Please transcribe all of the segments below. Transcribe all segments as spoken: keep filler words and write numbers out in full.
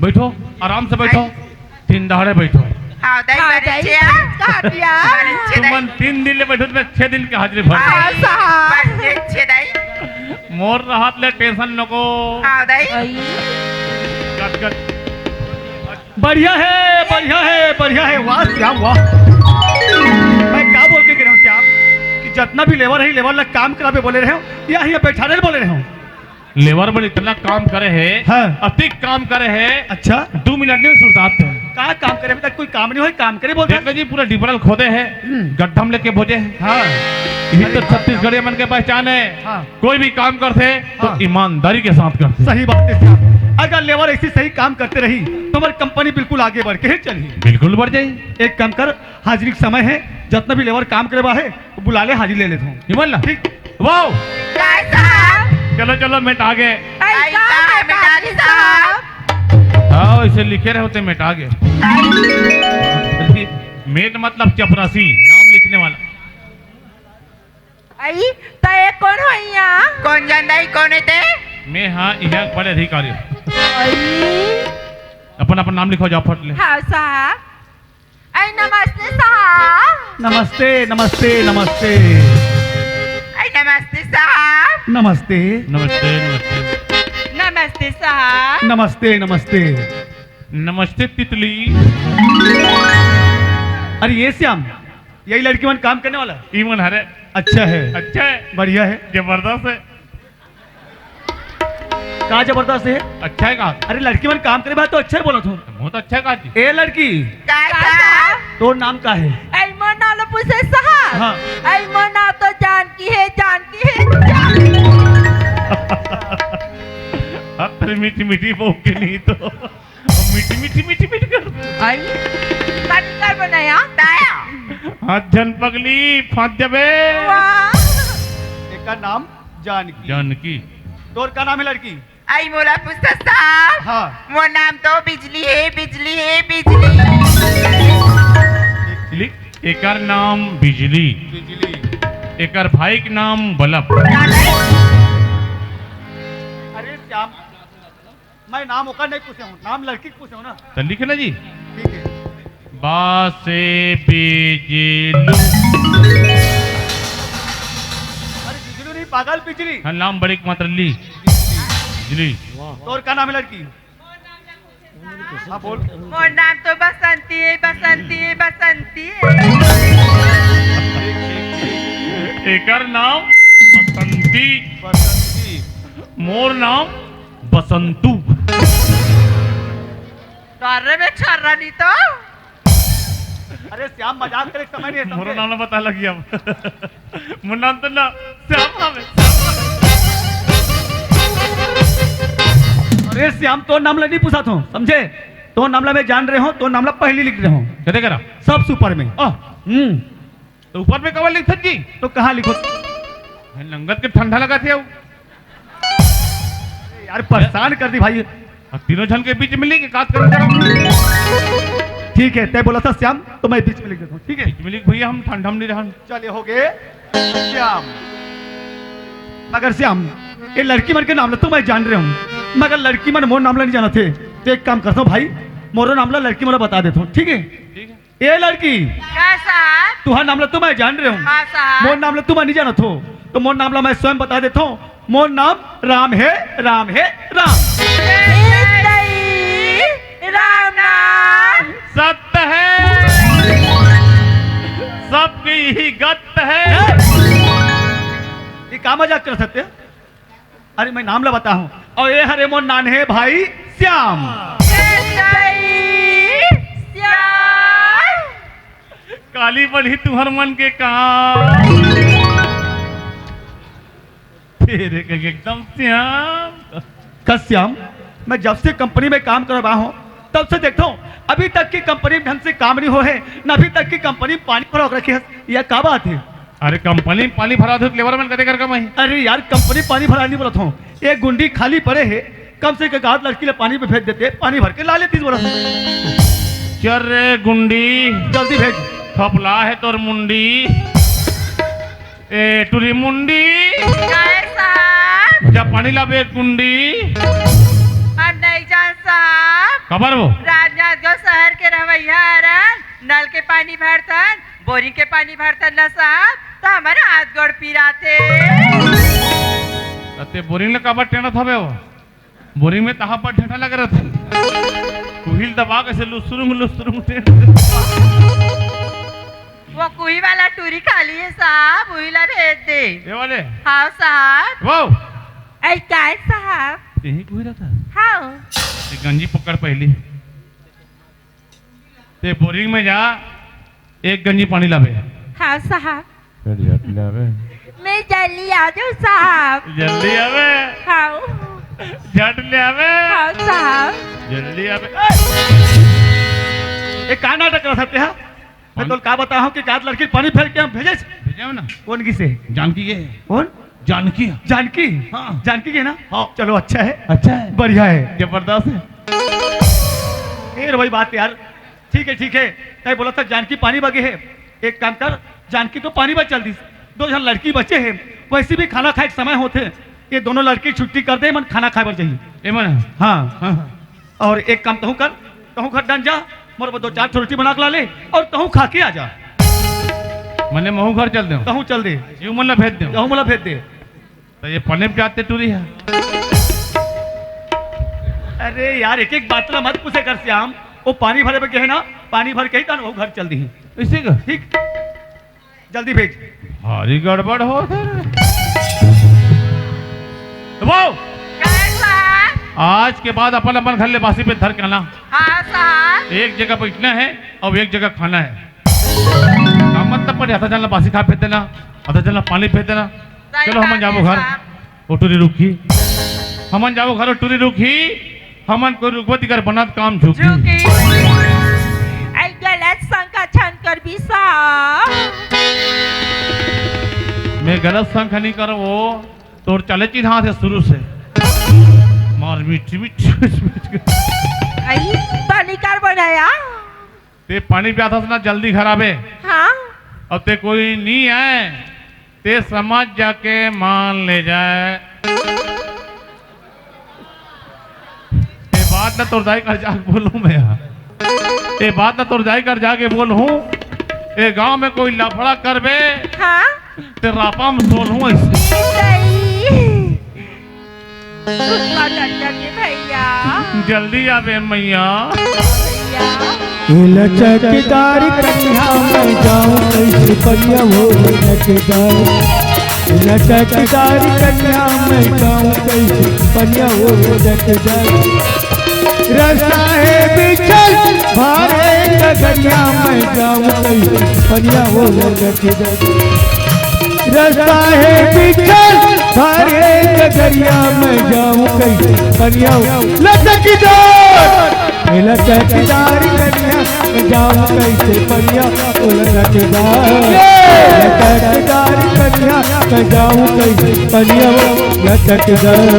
बैठो, आराम से बैठो, तीन दहाड़े बैठो। हाँ, दाई, हाँ, बने दाई, छे, आ? कहा दिया? बने छे, दाई। तुमन तीन दिन ले बैठो, त मैं छह दिन के हाजिरी भर दूँ। हाँ, साहब। बने छे, दाई। मोर रहत ले tension नको। हाँ, दाई। आई। गट, गट। बढ़िया है, बढ़िया है, बढ़िया है, वाह श्याम, वाह। मैं का बोल के गे रहेंव श्याम, कि जतना भी labour हे, labour ला काम कराबे बोले रहेंव, या इहाँ बैठारे ल बोले रहेंव? Labour मन इतना काम करे हे, हाँ। अतिक काम करे हे, अच्छा। दू मिनट नहीं सुरतात हे। का काम करे? अभी तक कोई काम नहीं होय, काम करे बोलथे। देख लो जी, पूरा डिबरा ल खोदे हे, हम्म। गड्ढा म लेके बोजे हे। हाँ। यही तो छत्तीसगढ़िया मन के पहचान हे। हाँ। कोई भी काम करथे, तो हाँ। ईमानदारी के साथ करथे। सही बात हे श्याम। अगर labour ऐसी सही काम करते रही, तो हमारी company बिल्कुल आगे बढ़ के ही चलही। बिल्कुल बढ़ जाही। एक काम कर, हाजिरी के समय हे, जतना भी labour काम करे बर हे, बुला ले, हाजिरी ले लेथों। विमल ना? ठीक। वाओ। काय साहब? चलो, चलो, मेटागे। आई आई का का है मेटागे मेटागे साहब? साहब? हाँ, इसे लिखे रहे होते मेटागे। आई। मेट मतलब चपरासी, नाम लिखने वाला। आई, त ये कोन हो इहाँ? कोन जानदा ही कोन हे ते? मैं हाँ, इहाँ के बड़े अधिकारी हूँ। आई। अपन, अपन नाम लिखो, जाओ फट ले। हाँ साहब। आई नमस्ते साहब। नमस्ते, नमस्ते, नमस्ते। आई नमस्ते साहब। नमस्ते। नमस्ते, नमस्ते। नमस्ते साहब। नमस्ते, नमस्ते। नमस्ते तितली। अरे ये श्याम, यही लड़की मन काम करने वाला? ई मन हरे। अच्छा है। अच्छा है। बढ़िया है। जबरदस्त है। का जबरदस्त है? अच्छा है का? अरे लड़की मन काम करे बर तो अच्छा ही बोलत हूँ। बहुत अच्छा है का जी? ए लड़की, का साहब? तोर नाम का है? आई मोर नाम ला पूछे साहब? हाँ। आई मोर नाम तो जानकी है, जानकी है, जानकी। अब तेरी मीठी मीठी बहू के नहीं तो मीठी मीठी मीठी मीठी कर। आई कट कर बनाया। ताया। हाथ झन पगली, फांस जाबे। वाह। एकर नाम जानकी। जानकी। तोर का नाम है लड़की? आई मोला पूछत साहब। हाँ। मोर नाम तो बिजली है, बिजली है, बिजली। लिख, एकर नाम बिजली। बिजली। एकर भाई के नाम बल्ब। अरे श्याम, मैं नाम ओकर नहीं पूछे हूँ, नाम लड़की के पूछे हूँ ना। तो लिख ना जी। ठीक है। बासे बिजलू। अरे बिजलू नहीं पागल, बिजली। हाँ, नाम बड़े के मात्र ली। बिजली। तोर का नाम है लड़की? हाँ बोल। मोर नाम तो बसंती है, बसंती है, बसंती है। एकर नाम बसंती। बसंती। मोर नाम बसंतू। अरे मैं छर्रा नहीं तो। अरे श्याम, मजाक करे के समय नहीं है, मोरो समझे? नाम ना बता लगी अब। मोर नाम तो ना श्याम नाम है। अरे श्याम, तोर नाम ला नहीं पूछा था, समझे? तोर नाम ला मैं जान रहे हूँ, तोर नाम ला पहली लिख रहे हूँ। कते करा? सबसे ऊपर में। आह। हम्म। तो ऊपर में कवन लिखथन जी? तो कहाँ लिखो? भाई, नंगत के ठंडा लगा थे। यार, परेशान कर दी भाई। अब तीनों झन के बीच में लिख, एक आध कर जरा। ठीक है, तय बोला था श्याम, तो मैं बीच में लिख देता हूँ, ठीक है? बीच में लिख भैया, हम ठंडा में नहीं रहन। चले हो गए श्याम। मगर श्याम, ये लड़की मन के नाम ला तो मैं जान रहे हूँ, मगर लड़की मन मोर नाम ला नहीं जाना थे। तो एक काम करता हूँ भाई, मोरो नाम ला लड़की मन ला बता देता हूँ, ठीक है? ठीक है। ए लड़की, का साहब? तुहार नाम ला तो मैं जान रहे हूँ। हाँ साहब। मोर नाम ला तुम नहीं जानत हो, तो मोर नाम ला मैं स्वयं बता देता हूँ। मोर नाम राम है, राम है, राम। ए दई, राम नाम। सत्य है, सबकी यही गत है। ये का मजाक कर सकते हैं? अरे मैं नाम ला बताहूँ। और ये हरे मोर नान्हे भाई श्याम। श्याम। काली बढ़ी तुहर मन के काम। तेरे के एकदम श्याम। कस श्याम, मैं जब से कंपनी में काम करवा हूँ, तब से देखता हूँ, अभी तक की कंपनी में ढंग से काम नहीं हो है, न अभी तक की कंपनी में पानी भरा रखे है। यह का बात है? अरे कंपनी में पानी भरा दे तो लेबर मन कते कर कमाई? अरे यार कंपनी पानी भरा नहीं बोलत हूँ, एक गुंडी खाली पड़े है, कम से कम आध लड़की ले पानी पे भेज देते, पानी भर के ला लेती बोलत हूँ। चल रे गुंडी, जल्दी भेज। थपला है तोर मुंडी। ए टुरी मुंडी। काय साहब? जा पानी लाबे गुंडी। अरे नहीं जान साहब। काबर वो? राजनांदगांव शहर के रहवइया हरन, नल के पानी भरथन, बोरिंग के पानी भरथन ना साहब, त हमर हाथ गोड़ पिराथे। त ते बोरिंग ल काबर टेंड़त हवे वो? बोरिंग में तहां पर ढेंटा लग रहा था। कुहिल दबा के से लुसरुंग, लुसरुंग टेंट। वो कुही वाला टूरी खाली है साहब, उही ला भेज दे। ये वाले? हाँ साहब। वो? ऐ काय साहब? यही कुही रहता? हाँ। ये गंजी पकड़ पहली। ते बोरिंग में जा, एक गंजी पानी लाबे। हाँ साहब। फिर झट ले आबे। मैं जल्दी आ जाऊँ साहब। जल्दी आबे। हाँ। झट ले आबे। हाँ साहब। जल्दी आबे। ए, का नाटक करत हस ते, हाँ? मैं कौन? तोला का बताहूँ कि का लड़की पानी फेर के हम भेजे। भेजे हो ना? कौन किसे? जानकी के। कौन? जानकी। जानकी? हाँ। जानकी के ना? हाँ। चलो, अच्छा है। अच्छा है। बढ़िया है। जबरदस्त है। ए रे भाई, बात यार, ठीक है, ठीक है। तैं बोलत हस जानकी पानी बर गे हे, एक काम कर, जानकी तो पानी बर चल दिस, दो झन लड़की बचे हे, वैसे भी खाना खाए के समय होथे, ये दोनों लड़की छुट्टी कर दे, मन खाना खाए बर जाही। ए मन? हाँ। हाँ, हाँ। और एक काम तहूँ कर, तहूँ घर डन जा, मोर बर दो चार ठो रोटी बना के ला ले, और तहूँ खा के आ जा। मने महूँ घर चल देहूँ? तहूँ चल दे। यू मन ला भेज देहूँ? तहूँ मन ला भेज दे। त ये पानी बर जाथे टूरी हे। अरे यार, एक एक बात ला मत पूछे कर श्याम। वो पानी भरे बर गे हे ना, पानी भर के ही तहन वो घर चल दिही। इसी का? ठीक, जल्दी भेज। भारी गड़बड़ होत हे रे। वो, काय साहब? आज के बाद अपन अपन घर ले बासी पे धर के आना। हाँ साहब। एक जगह बैठना है और एक जगह खाना है। काम मत न पड़े, आधा झन ला बासी खा भेज देना, आधा झन ला पानी भेज देना। सही चलो, हमन बात जाबो है घर। साहब। ओ टूरी रुकही, हमन जाबो घर, ओ टूरी रुकही, हमन कोई रुकबो तिकर बनत काम झुकही। झुकही। ऐ गलत शंका झन करबे साहब। मैं गलत शंका नहीं करवों, तोर चाले चिन्हाथे शुरू से। मार मीठी मीठी। ऐ पानी काबर बनाया? ते पानी पियाथस ना, जल्दी घर आबे। हाँ। अब ते कोई नी आए, ते समझ जा के मान ले जाए। ये बात ना तोर दाई कर जाके बोलूं मैं यहाँ। ये बात ना तोर दाई कर जाके बोलूं। ये गांव में कोई लफड़ा करबे, हाँ। ते रापा में सोलहूं ऐसे। ए दाई। गुस्सा कर जाते भैया। जल्दी आबे मैया। भैया। ए लचकदार कनिहा मैं जाऊं कैसे पनिया वो लचकदार। ए लचकदार कनिहा मैं जाऊं कैसे पनिया वो लचकदार। रस्ता है बिछल भारे गगरिया मैं जाऊं कैसे पनिया वो लचकदार। रस्ता है बिछल भारे गगरिया मैं जाऊं कैसे पनिया वो लचकदार। ए लचकदार कनिहा मैं जाऊं कैसे पनिया वो लचकदार। ए लचकदार कनिहा मैं जाऊं कैसे पनिया वो लचकदार।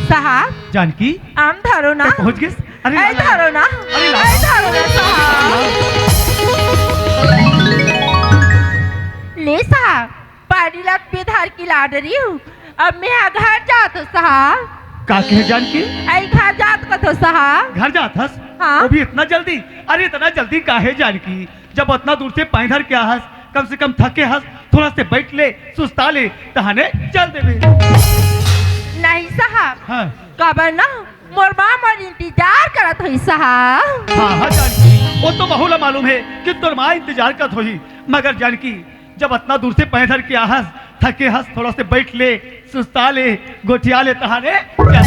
साहब। जानकी। आम धरो ना। तैं पहुंच गे? अरे ऐ ला, ला। धरो ना। अरे ला। ऐ धरो ना साहब। ले साहब, पानी ला मैं धर के ला डरी हूँ। अब मैं हा घर जात हूँ साहब। का कहे जानकी? ऐ घर जात कथो साहब। घर जात हस? हाँ। वो भी इतना जल्दी? अरे इतना जल्दी काहे जानकी? जब अतना दूर से पैदल के आहस, कम से कम थके हस, थोड़ा से बैठ ले, सुस्ता ले, तहाने चल देबे। नहीं साहब, हाँ। काबर ना, मोर माँ मोर इंतजार करत होही साहब। हाँ, हाँ जानकी, वो तो महू ला मालूम है कि तोर माँ इंतजार करत होही, मगर जानकी, जब अतना दूर से पैदल के आहस, थके हस, थोड़ा से बैठ ले, सुस्ता ले, गोठिया ले, तहाने चल।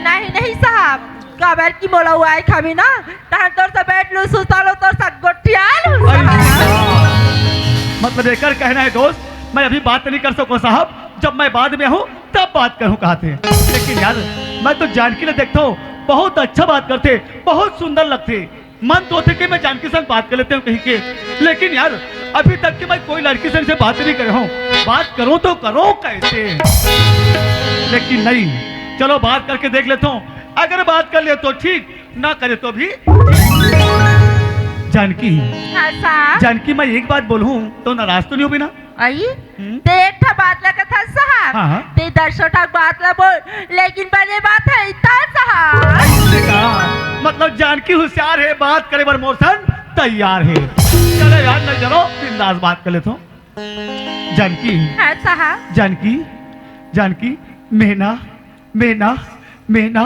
नहीं, नहीं साहब, काबर कि मोला वो आए खाबे ना, तहान तोर से बैठ लूं, सुस्ता लूं, तोर से गोठिया लूं अरे साहब। मतलब एकर कहना है दोस्त, मैं अभी बात नहीं कर सकूं साहब, जब मैं बाद में हूँ तब बात करूँ कहाथे। लेकिन यार मैं तो जानकी ला देखता हूँ, बहुत अच्छा बात करथे, बहुत सुंदर लगथे। मन तो होथे कि मैं जानकी संग बात कर लेते हूँ कहीं के, लेकिन यार अभी तक कि मैं कोई लड़की संग से बात नहीं करे हूँ। बात करूँ तो करूँ कैसे? लेकिन नहीं, चलो बात करके देख लेता हूँ, अगर बात कर ले तो ठीक, ना करे तो भी ठीक। जानकी, हाँ साहब। जानकी, मैं एक बात बोलूँ तो नाराज तो नहीं होबे ना? आई? हम्म। ते एक ठा बात ला कथस साहब। हाँ, हाँ। ते छोटा बात ला बोल, लेकिन बने बात हे, इतना साहब। देखा, मतलब जानकी होशियार हे, बात करे बर मोर संग तैयार हे। चलो यार, नहीं चलो, बिंदास बात कर लेथों। जानकी। हाँ साहब। जानकी, जानकी, मैं ना, मैं ना, मैं ना।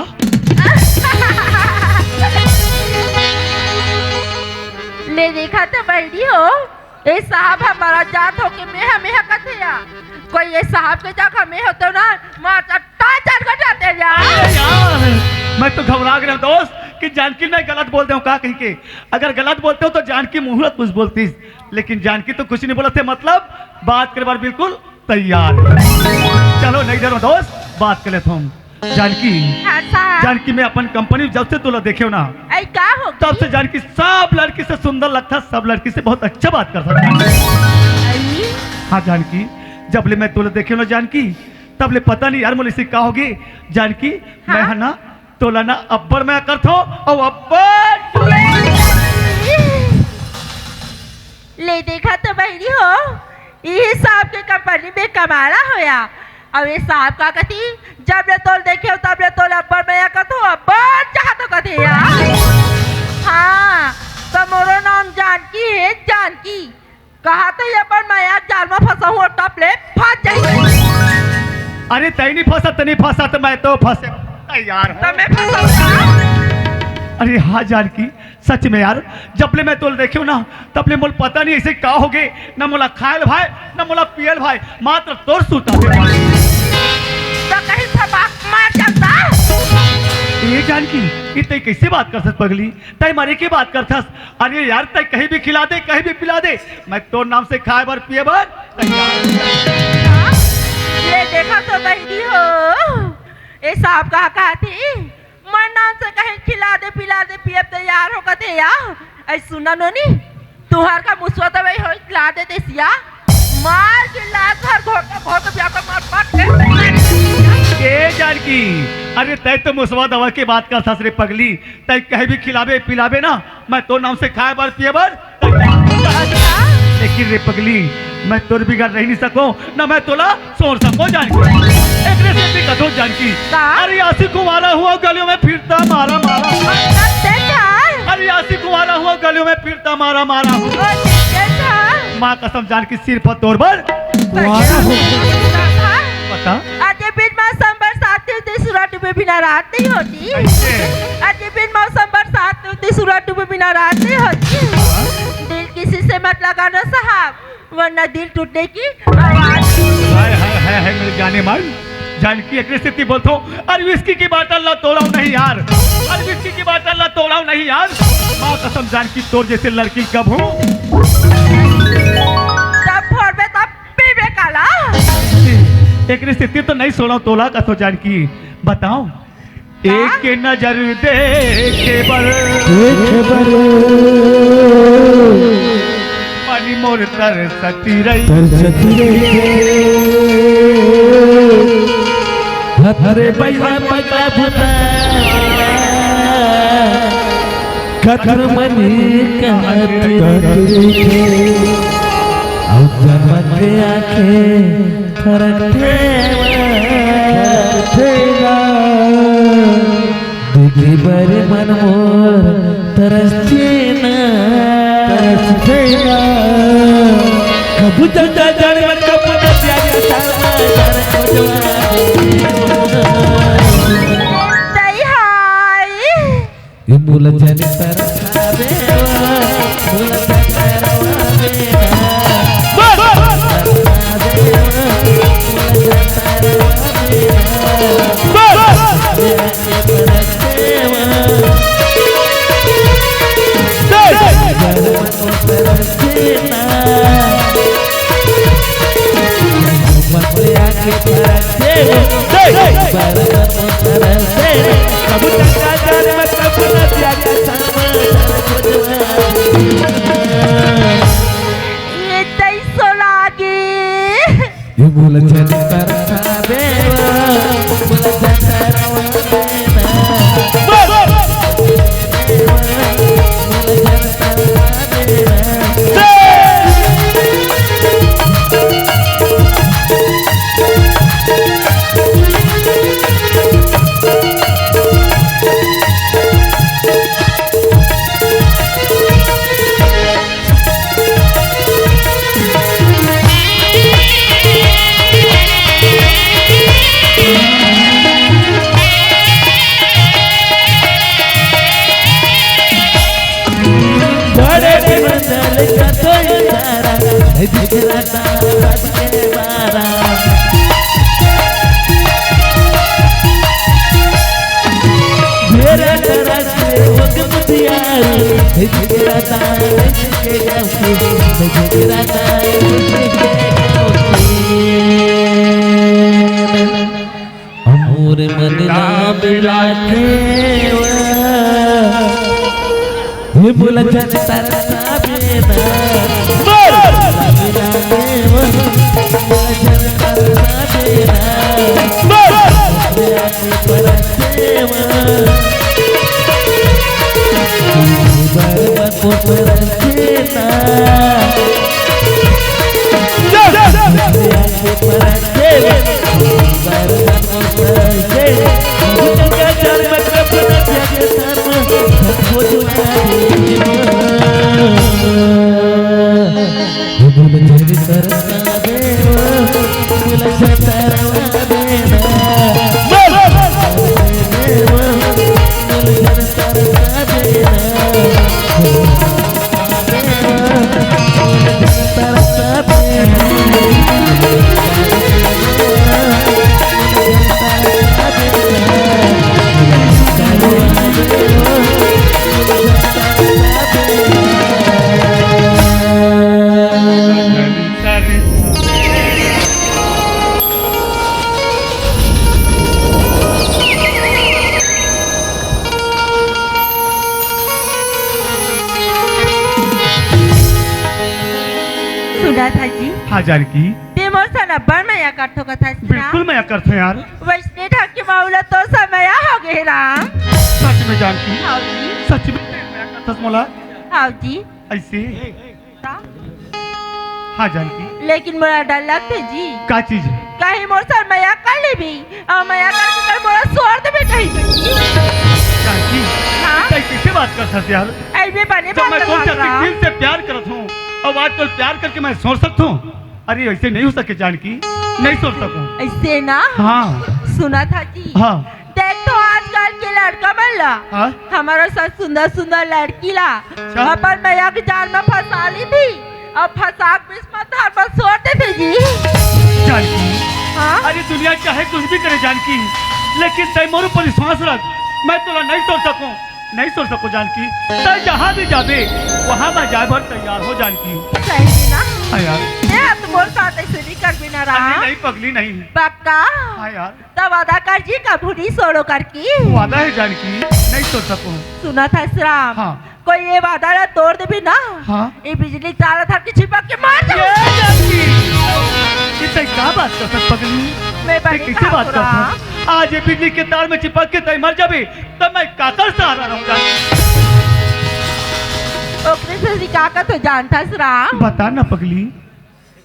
ले देखा तो बहिनी हो, ए साहब हमारा जात हो के मैं हमें हकत हे या। कोई ए साहब के जगह में होते ना, मार चट्टा चढ़ कर जाते या। अरे यार, मैं तो घबरा गया दोस्त कि जानकी मैं गलत बोल दे हूँ का कहीं के। अगर गलत बोलते हो तो जानकी मुहूर्त कुछ बोलती, लेकिन जानकी तो कुछ नहीं बोलत हे, मतलब बात करे बर बिल्कुल तैयार हे। चलो नहीं डरो दोस्त, बात कर लेथों हम। जानकी, हाँ साहब। जानकी मैं अपन कंपनी में जब से तोला देखे हो ना, ऐ का हो तब से जानकी सब लड़की से सुंदर लगता, सब लड़की से बहुत अच्छा बात कर सकता। ऐ? हाँ जानकी, जब ले मैं तोला देखे हो ना जानकी, तब ले पता नहीं यार मोला इसे का होगे जानकी। हाँ? मैं है ना तोला ना अब्बड़ मया करथों अउ अब्बड़। ले देखा तो बहिनी हो, इही साहब के कंपनी में कमाला होया। अब ए साहब का कथी, जब ले तोला देखे हो तब ले तोला अब्बड़ मया करथों, अब्बड़ चाहथों कथे यार। हाँ, तो मोरो नाम जानकी हे, जानकी। कहा तो ये अपन मया जाल में फंसा हुआ टप ले फंस जाही। अरे तैं नहीं फंसा, तैं नहीं फंसा तो मैं तो फंसे तैयार हूँ। तो मैं फंसा हूँ। अरे हाँ जानकी, सच में यार, जब ले मैं तोला देखे हो ना, तब ले मोला पता नहीं ऐसे का होगे, ना मोला खायल भाय, ना मोला पियल भाय, मात्र तोर सुता से। तो कहीं थपक मार चलता। ए जानकी, ये तैं कैसे बात कर सकत पगली? तैं मरे के बात करथस? अरे यार, तैं कहीं भी खिला दे, कहीं भी पिला दे, मैं तोर नाम से खाय बर, पिये बर तैयार हूँ। ले देखा तो बहिनी हो, ए साहब कहा कहा थी, मैं नाम से कहीं खिला दे, पिला दे, पिये तैयार हो कथे या। ऐ सुना नोनी, तुहर का मुसवा दवाई हो ला दे देसिया, मार के लात भर घोट घोट ब्याह का मार पाट ले। ए जानकी, अरे तैं तो मुसवा दवा के बात करथस रे पगली, तैं कहीं भी खिलाबे पिलाबे ना, मैं तोर नाम से खाय बर पिये बर। लेकिन रे पगली, मैं तोर बिगर रह नहीं सकों, ना मैं तोला छोड़ सकों जानकी। एकरे सेती कथों जानकी। का? अरे आशिक कुंवारा हुआ गलियों में फिरता मारा मारा। अच्छा, देखा? अरे आशिक कुंवारा हुआ गलियों में फिरता मारा मारा। ओ, देखा? माँ कसम जानकी सिर्फ तोर बर कुंवारा हूँ। देखा? बता। अरे बिन मौसम बरसात होती, सूरज डूबे बिना रात नहीं होती। कैसे? अरे बिन मौसम बरसात होती, सूरज डूबे बिना रात नहीं होती। हाँ? दिल किसी से मत लगाना साहब, वरना दिल टूटने की आवाज। हाय, हाय, हाय, हाय, मेरे जाने मन। जानकी एकरे सेती बोलथों, अरे whisky की बाटल ला तोड़व नहीं यार, अरे whisky की बाटल ला तोड़व नहीं यार। माँ कसम जानकी तोर जैसे लड़की कभू। तब फोड़बे तब पीबे काला। एकरे सेती तो नहीं छोड़व तोला कथों जानकी। बताओ, एक नजर देखे बर, देखे बर। पानी मोर तरसती रही। तरसती रही। हथरे बैला पगला भूता। कथर मनी कहत कहत रहिथे। अउ जमत आँखे फरक थेवा। फरक थेवा। दूजी बर मन मोर तरसथे ना। तरसथे ना। कभू जंगल झाड़ में, कभू नदिया के धार में, धार को जवा। दई हाय। ये मोला जन तरसावे, मोला जन तरसावे। ये तैसो लागे। ये बोल जन तरसावे, बोल जन तरसावे। मन ला मिला के वा, ये बोला जन तरसा देना। बोल। मन ला मिला के वा, बोला जन तरसा देना। बोल। ये आके परस के वा, ये बार बार को परस देना। सुना था जी। हाँ जानकी। ते मोर सन अब्बड़ मया करथो कथा सुना। बिल्कुल मया करथो यार। वैसने ढंग के माऊ ला तोर सन मया हो गे राम। सच में जानकी? हाँ जी। सच में मया करथस मोला? हाँ जी। ऐसे? का? हाँ जानकी। लेकिन मोला डर लगथे जी। का चीज? कहीं मोर सन मया कर लेबे अउ मया करके कर मोला छोड़ देबे कहीं। जानकी, हाँ? तैं कैसे बात करथस यार? ऐ मैं बने जब बात मैं तोर से करत हूँ। दिल से प्यार करत हूँ अउ आज तोर प्यार करके मैं छोड़ सकत हूँ? अरे ऐसे नहीं हो सके जानकी, नहीं छोड़ सकूँ। ऐसे ना? हाँ। सुना था जी। हाँ। देख तो आजकल के लड़का मन ला, हाँ? हमर सन सुंदर सुंदर लड़की ला अच्छा। अपन मया के जाल में फंसा लेथे अउ फंसा के बीच में धार पर छोड़ देथे जी। जानकी, हाँ? अरे दुनिया चाहे कुछ भी करे जानकी, लेकिन तैं मोर ऊपर विश्वास रख, मैं तोला नहीं छोड़ सकूँ, नहीं छोड़ सकूँ जानकी। तैं जहाँ भी जाबे, वहाँ मैं जाए बर तैयार हो जानकी। सही में ना? हाँ यार। ते अब मोर साथ ऐसे नहीं करबे ना राम? अरे नहीं पगली नहीं। पक्का? हाँ यार। त वादा कर जी, कभू नहीं छोड़ों करके। वादा हे जानकी, नहीं छोड़ सकूँ। सुना था राम, हाँ। कोई ये वादा ला तोड़ देबे ना, हाँ। ये बिजली तार ला धर के चिपक के मर जाहूँ। ये जानकी, ये तैं का बात करथस पगली? मैं तैं बड़ी कैसे बात करथस? आज ये बिजली के तार में चिपक के तैं मर जाबे, तब मैं काकर सहारा रहूँ जानकी? ओकरे से भी काकर तो जानथस राम? बता ना पगली।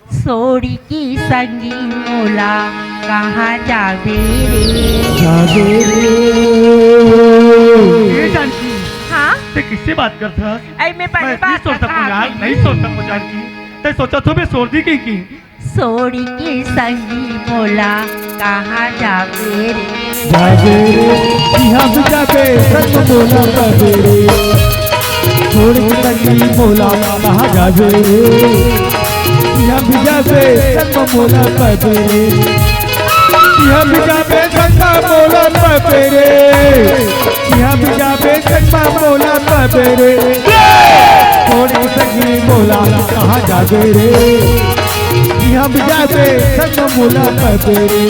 छोड़ी के संगी मोला कहाँ जाबे रे? जाबे रे। ए जानकी, हाँ? तैं किससे बात करथस? ऐ मैं पहली मैं बात नहीं सोच सकूँ यार, नहीं सोच सकूँ जानकी। तैं सोचत होबे छोड़ दी कहीं की? छोड़ी के संगी मोला कहाँ जाबे रे? जाबे रे, इहाँ भी जाबे, संग मोला पाबे रे। छोड़ के संगी मोला कहाँ जाबे रे? इहाँ भी जाबे, संग मोला पाबे रे। इहाँ भी जाबे, संग मोला पाबे रे। इहाँ भी जाबे, संग मोला पाबे रे। छोड़ के संगी मोला कहाँ जाबे रे? इहाँ भी जाबे, संग मोला पाबे रे।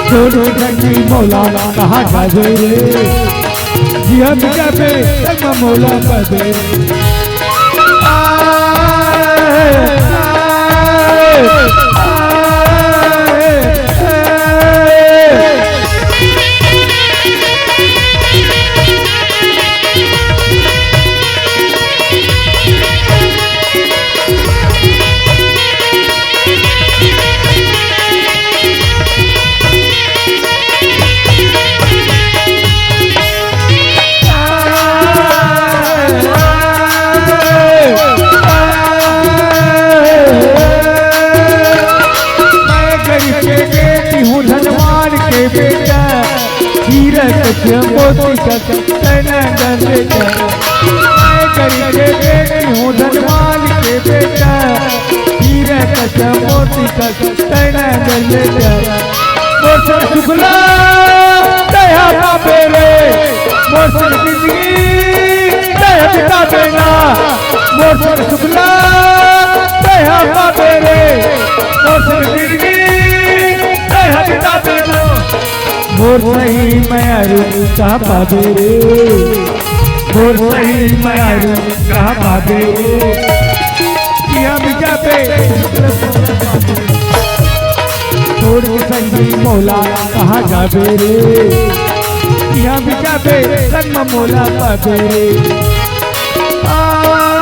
छोड़ के संगी मोला कहाँ जाबे रे? इहाँ भी जाबे, संग मोला पाबे रे। आ, आ, आ, आ, मैं गरीब के बेटी हूँ, धनवान के बेटा, हीरा कच्चा मोती का तैना दर बेटा। मैं गरीब के बेटी हूँ, धनवान के बेटा, हीरा कच्चा मोती का तैना दर बेटा। मोर सन सुखला तैं हा पाबे रे, मोर सन जिंदगी तैं हा बिताबे ना। मोर सन सुखला तैं हा पाबे रे, मोर सन जिंदगी तैं हा बिताबे ना। मोर मयारू कहाँ पाबे रे, मोर सही मयारू कहाँ पाबे रे। इहाँ भी जाबे छोड़ के संगी मोला कहाँ जाबे रे, इहाँ भी जाबे संग म मोला पाबे रे। आ,